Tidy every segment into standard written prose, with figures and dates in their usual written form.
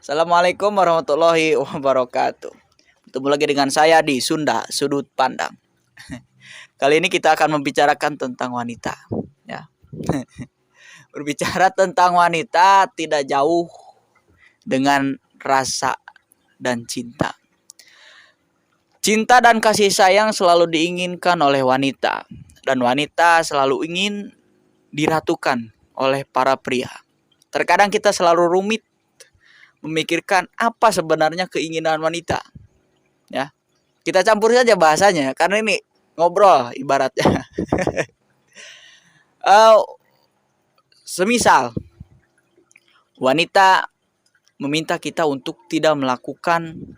Assalamualaikum warahmatullahi wabarakatuh. Bertemu lagi dengan saya di Sunda Sudut Pandang. Kali ini kita akan membicarakan tentang wanita. Ya. Berbicara tentang wanita tidak jauh dengan rasa dan cinta. Cinta dan kasih sayang selalu diinginkan oleh wanita, dan wanita selalu ingin diratukan oleh para pria. Terkadang kita selalu rumit memikirkan apa sebenarnya keinginan wanita. Ya. Kita campur saja bahasanya karena ini ngobrol ibaratnya. Semisal wanita meminta kita untuk tidak melakukan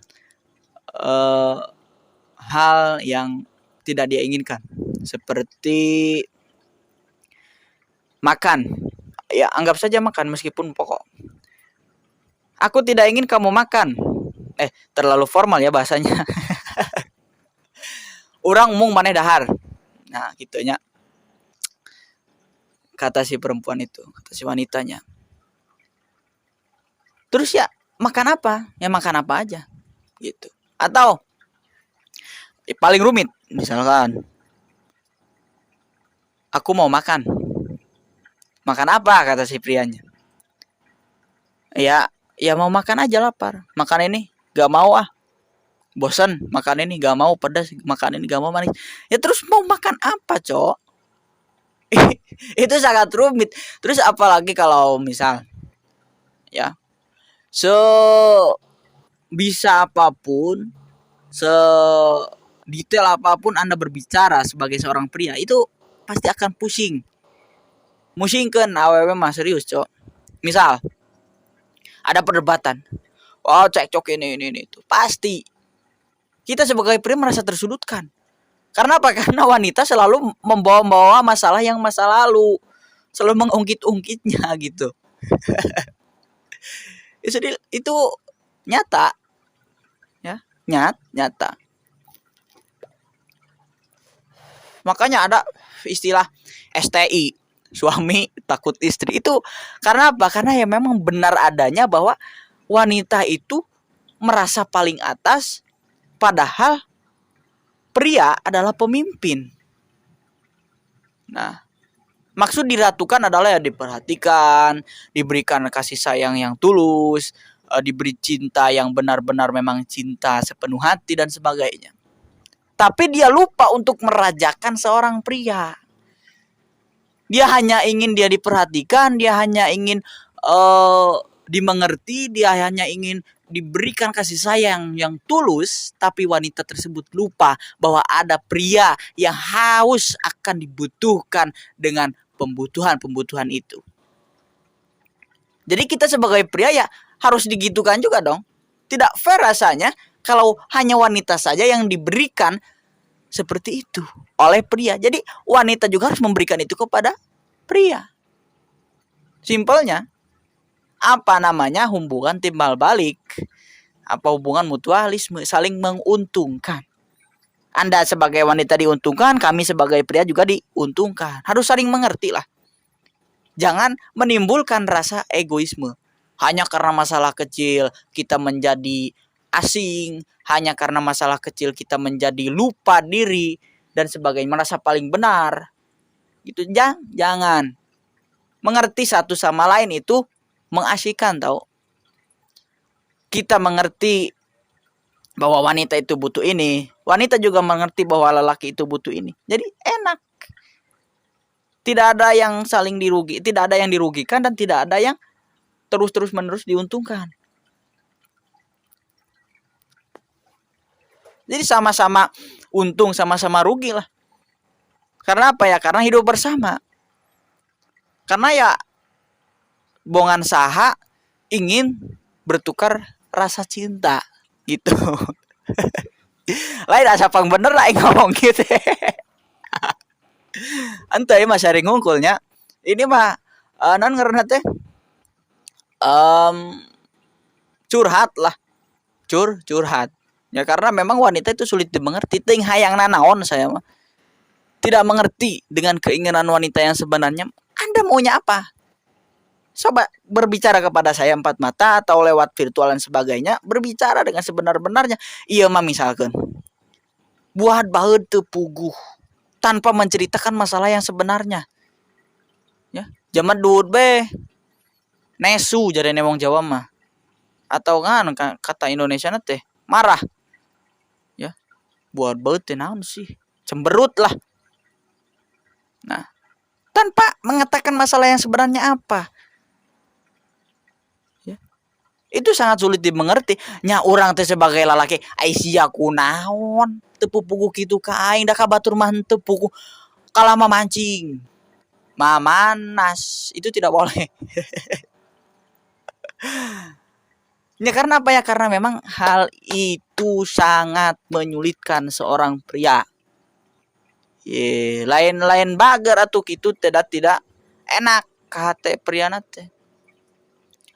hal yang tidak dia inginkan, seperti makan. Ya, anggap saja makan meskipun pokok. Aku tidak ingin kamu makan. Terlalu formal ya bahasanya. Urang embung maneh dahar. Nah, gitu nya. Kata si perempuan itu, kata si wanitanya. Terus ya makan apa? Ya makan apa aja. Gitu. Atau paling rumit, misalkan aku mau makan. Makan apa, kata si prianya. Ya, ya mau makan aja, lapar. Makan ini gak mau ah. Bosan makan ini, gak mau pedas, makan ini gak mau manis. Ya terus mau makan apa, Cok? Itu sangat rumit. Terus apalagi kalau misal ya se bisa apapun, se detail apapun Anda berbicara sebagai seorang pria, itu pasti akan pusing. Musingkeun awewe mah, serius, Cok. Misal ada perdebatan. Oh, cekcok ini itu. Pasti kita sebagai pria merasa tersudutkan. Karena apa? Karena wanita selalu membawa-bawa masalah yang masa lalu, selalu mengungkit-ungkitnya gitu. Itu nyata. Ya, nyata. Makanya ada istilah STI, suami takut istri. Itu karena apa? Karena ya memang benar adanya bahwa wanita itu merasa paling atas, padahal pria adalah pemimpin. Nah, maksud diratukan adalah ya diperhatikan, diberikan kasih sayang yang tulus, diberi cinta yang benar-benar memang cinta sepenuh hati dan sebagainya. Tapi dia lupa untuk merajakan seorang pria. Dia hanya ingin dia diperhatikan, dia hanya ingin dimengerti, dia hanya ingin diberikan kasih sayang yang tulus, tapi wanita tersebut lupa bahwa ada pria yang haus akan dibutuhkan dengan pembutuhan-pembutuhan itu. Jadi kita sebagai pria ya harus digitukan juga dong. Tidak fair rasanya kalau hanya wanita saja yang diberikan seperti itu oleh pria. Jadi wanita juga harus memberikan itu kepada pria. Simpelnya, apa namanya hubungan timbal balik? Apa hubungan mutualisme, saling menguntungkan. Anda sebagai wanita diuntungkan, kami sebagai pria juga diuntungkan. Harus saling mengerti lah. Jangan menimbulkan rasa egoisme. Hanya karena masalah kecil kita menjadi asing, hanya karena masalah kecil kita menjadi lupa diri dan sebagainya, merasa paling benar. Gitu, jangan. Mengerti satu sama lain itu mengasihkan, tau. Kita mengerti bahwa wanita itu butuh ini, wanita juga mengerti bahwa lelaki itu butuh ini. Jadi enak. Tidak ada yang saling dirugi, tidak ada yang dirugikan dan tidak ada yang terus-terus menerus diuntungkan. Jadi sama-sama untung, sama-sama rugi lah. Karena apa ya? Karena hidup bersama. Karena ya bongan saha ingin bertukar rasa cinta gitu. Lain asa pang bener lah ngomong gitu. Ente mah sharing ngungkulnya. Ini mah non ngaranna teh curhat lah. Curhat. Ya karena memang wanita itu sulit dimengerti. Teuing hayang nanaon saya mah. Tidak mengerti dengan keinginan wanita yang sebenarnya. Anda maunya apa? Coba berbicara kepada saya empat mata atau lewat virtual dan sebagainya, berbicara dengan sebenar-benarnya. Iya mah, misalkan buat baeud teu puguh tanpa menceritakan masalah yang sebenarnya. Ya, jamedud be. Nesu jadi wong Jawa mah. Atau kan kata Indonesia teh marah. Ya. Buat baeud teh naon sih? Cemberut lah. Nah, tanpa mengatakan masalah yang sebenarnya apa. Ya. Itu sangat sulit dimengerti. Nya urang teh sebagai lalaki, ai sia kunaon teu puguh kitu ka aing, da ka batur mah henteu puguh, kalah mah mancing. Mamanas itu tidak boleh. Ya, karena apa ya? Karena memang hal itu sangat menyulitkan seorang pria. Ye, lain-lain bager atuh kitu, tidak tidak enak ka hate pria teh.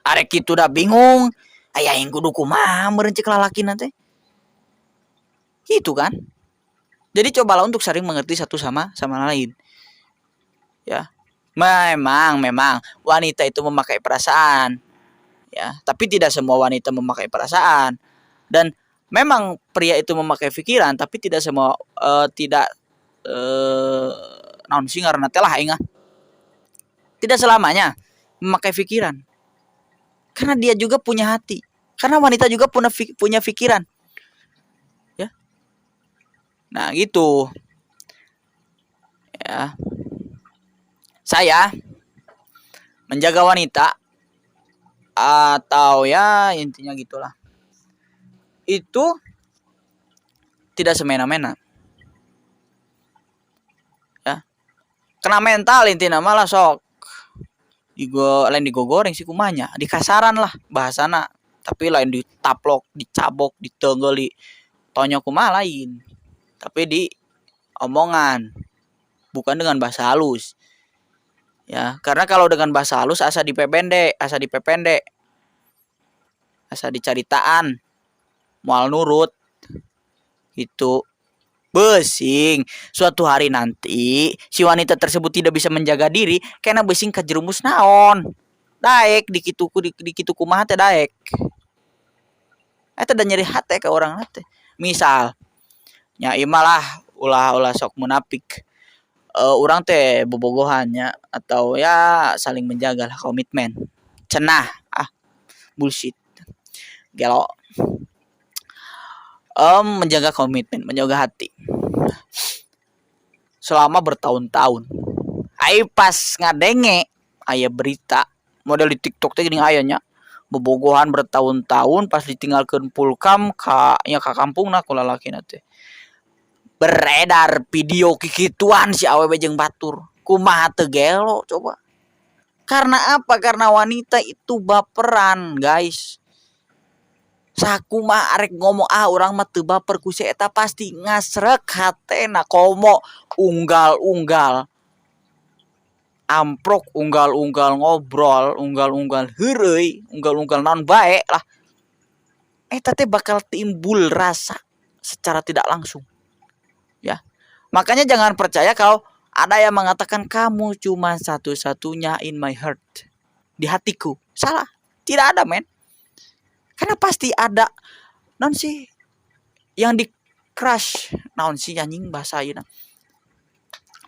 Arek kitu da bingung, aya aing kudu kumaha meureun cek lalakina teh. Gitu kan? Jadi cobalah untuk saling mengerti satu sama sama lain. Ya. Memang memang wanita itu memakai perasaan. Ya, tapi tidak semua wanita memakai perasaan. Dan memang pria itu memakai pikiran, tapi tidak semua tidak naon sih ngaranna teh lah aing ah. Tidak selamanya memakai pikiran. Karena dia juga punya hati. Karena wanita juga punya punya pikiran. Ya. Nah, gitu. Ya. Saya menjaga wanita atau ya intinya gitulah. Itu tidak semena-mena. Ya. Kena mental intinya malah sok. Digo lain digogoreng sih, kumaha nya, dikasaran lah bahasana, tapi lain ditaplok, dicabok, ditenggeli, tonyo kumaha lain. Tapi di omongan, bukan dengan bahasa halus. Ya, karena kalau dengan bahasa halus asa dipepende, asa dipepende. Asa dicaritaan, moal nurut. Gitu. Besing suatu hari nanti si wanita tersebut tidak bisa menjaga diri karena besing kajerumus naon. Daek dikitu ku dikitu kumaha teh daek. Eta da nyeri hate ke orang teh. Misal nya ieu lah, ulah ulah sok munafik. Urang teh bobogohan nya atau ya saling menjaga lah, komitmen. Cenah ah, bullshit. Gelo. Menjaga komitmen, menjaga hati. Selama bertahun-tahun. Ai pas ngadenge aya berita model di TikTok teh geuning aya nya, bobogohan bertahun-tahun, pas ditinggalkeun pulkam ka nya ka kampungna ku lalakina teh. Beredar video kikituan si awewe jeung batur. Kumaha teu gelo coba? Karena apa? Karena wanita itu baperan, guys. Sakumaha arek ngomong, "Ah, urang mah teu baper ku si eta," pasti ngasrek hatena, komo unggal-unggal amprok, unggal-unggal ngobrol, unggal-unggal heureuy, unggal-unggal naon bae lah. Eta teh bakal timbul rasa secara tidak langsung. Ya. Makanya jangan percaya kalau ada yang mengatakan, "Kamu cuma satu-satunya in my heart." Di hatiku. Salah. Tidak ada, men. Karena pasti ada naon sih yang di crush, naon sih anjing bahasa ayeuna.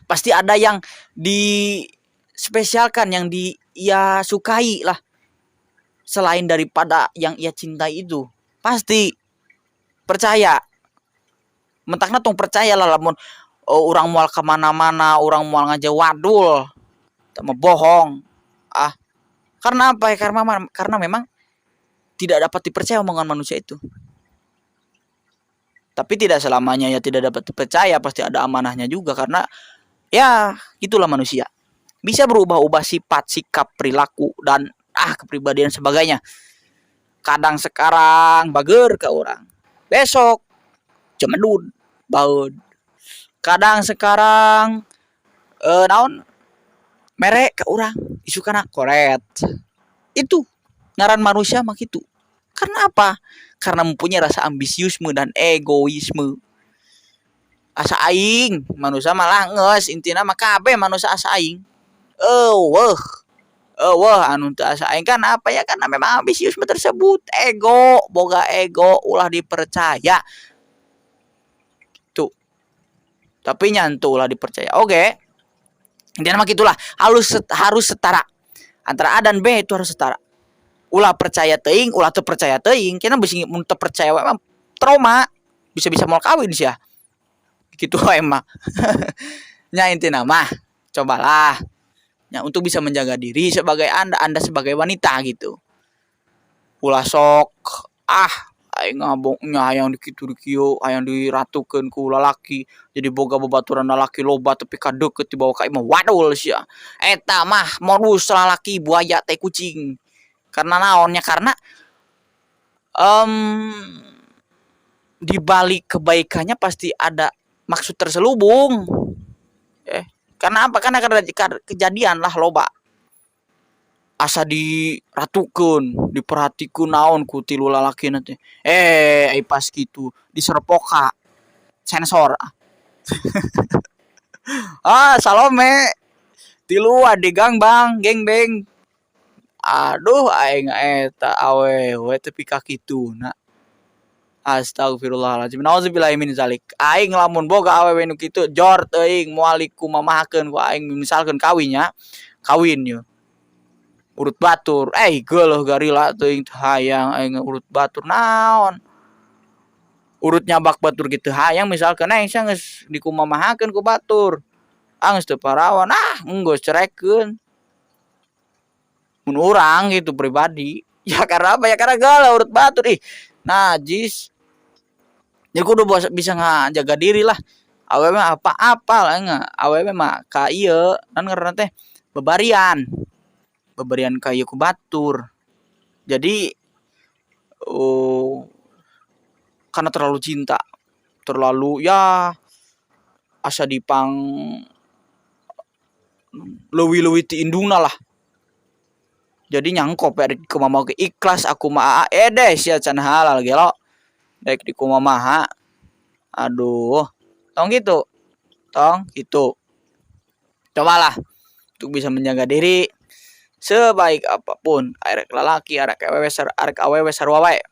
Pasti ada yang di spesialkan, yang di ia sukai lah. Selain daripada yang ia cintai itu. Pasti percaya. Mentakna tong percaya lah, lamun oh, urang moal kemana-mana, urang moal ngajawadul, mah bohong. Ah, karena apa ya? Karena memang tidak dapat dipercaya omongan manusia itu. Tapi tidak selamanya ya tidak dapat dipercaya, pasti ada amanahnya juga karena ya itulah manusia. Bisa berubah-ubah sifat, sikap, perilaku, dan ah kepribadian sebagainya. Kadang sekarang bager ke orang, besok cemedud, baud. Kadang sekarang naon mere ke orang, isukana koret. Itu ngaran manusia mah gitu. Karena apa? Karena mempunyai rasa ambisiusme dan egoisme. Asa aing, manusia malah geus intina mah kabeh manusia asa aing. Euweuh. Euweuh anu teu asa aing kan apa ya, karena memang ambisius tersebut, ego, boga ego, ulah dipercaya. Tuh. Tapi nyantu ulah dipercaya. Oke. Intinya mah gitulah, harus harus setara. Antara A dan B itu harus setara. Ulah percaya teuing, ulah teu percaya teuing. Kita bisa mun teu percaya mah trauma, bisa-bisa mau kawin sih ya. Gitu emang. Nya intina mah cobalah ya untuk bisa menjaga diri sebagai Anda sebagai wanita gitu. Ulah sok ah aing ngabongnya hayang dikitu dikieu, hayang diratukeun ku lalaki, jadi boga babaturan lalaki loba tapi ka deukeut dibawa ka imah wadul sia. Eta mah modus lalaki buaya tai kucing. Karena naonnya? Karena di balik kebaikannya pasti ada maksud terselubung. Karena apa? Karena kejadian lah loba. Asa diratukeun, diperhatikeun naon ku tilu lalaki teh. Eh, pas kitu diserpoka sensor. Ah, Salome tiluan di gangbang, gengbeng. Aduh, aing eta awewe tepi ka kituna. Astagfirullahaladzim. Nauzubillahi min zalik. Aing lamun boga awewe nu kitu jor teuing, moal dikumamahakeun ku aing misalkeun kawinnya. Kawin ye. Urut batur, eh geuleuh garila teuing, teu hayang aing urut batur naon. Urut nyabak batur gitu hayang, misalkeun aing sia geus dikumamahakeun ku batur. Ah, geus teu parawan, ah enggeus cerekeun. Mun urang gitu pribadi. Ya karena apa ya? Karena geuleuh urut batur, ih najis. Jadi kudu bisa ngajaga diri lah. Awewe mah apa-apa lah enggak. Awewe mah ka ieu kan ngaranna teh bebarian. Bebarian ka ieu ku batur. Jadi oh, karena terlalu cinta, terlalu ya asa dipang leuwih-leuwih ti indungna lah. Jadi nyangkop ya kumaha ge ikhlas aku mah, ede sia can halal gelo. Rek dikumamaha. Aduh, tong gitu. Tong gitu. Cobalah untuk bisa menjaga diri sebaik apapun, arek lalaki, arek awewe, arek awewe sarua wae.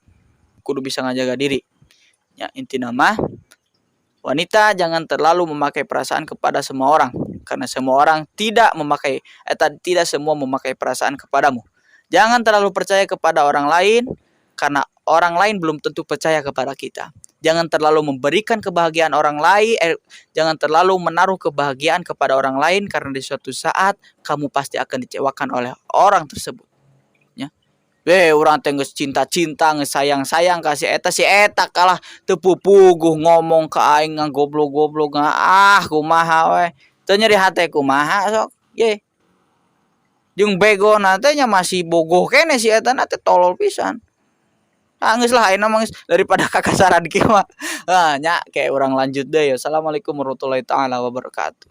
Kudu bisa ngajaga diri. Ya intina mah wanita jangan terlalu memakai perasaan kepada semua orang karena semua orang tidak memakai eta tidak semua memakai perasaan kepadamu. Jangan terlalu percaya kepada orang lain karena orang lain belum tentu percaya kepada kita. Jangan terlalu memberikan kebahagiaan orang lain, jangan terlalu menaruh kebahagiaan kepada orang lain karena di suatu saat kamu pasti akan dikecewakan oleh orang tersebut. Ya. Urang teh geus cinta-cinta, geus sayang-sayang ka si eta, si eta kalah teu pupuguh ngomong ka aing ngagoblok-goblok, ah kumaha we. Teu nyeri hate kumaha sok. Ye. Jeung begona teh nya masih bogoh keneh si eta na teh, tolol pisan. Ah, geus lah, ayeuna mah geus daripada kakasaran kieu mah. Ah, nya kayak urang lanjut deui. Assalamualaikum warahmatullahi taala wabarakatuh.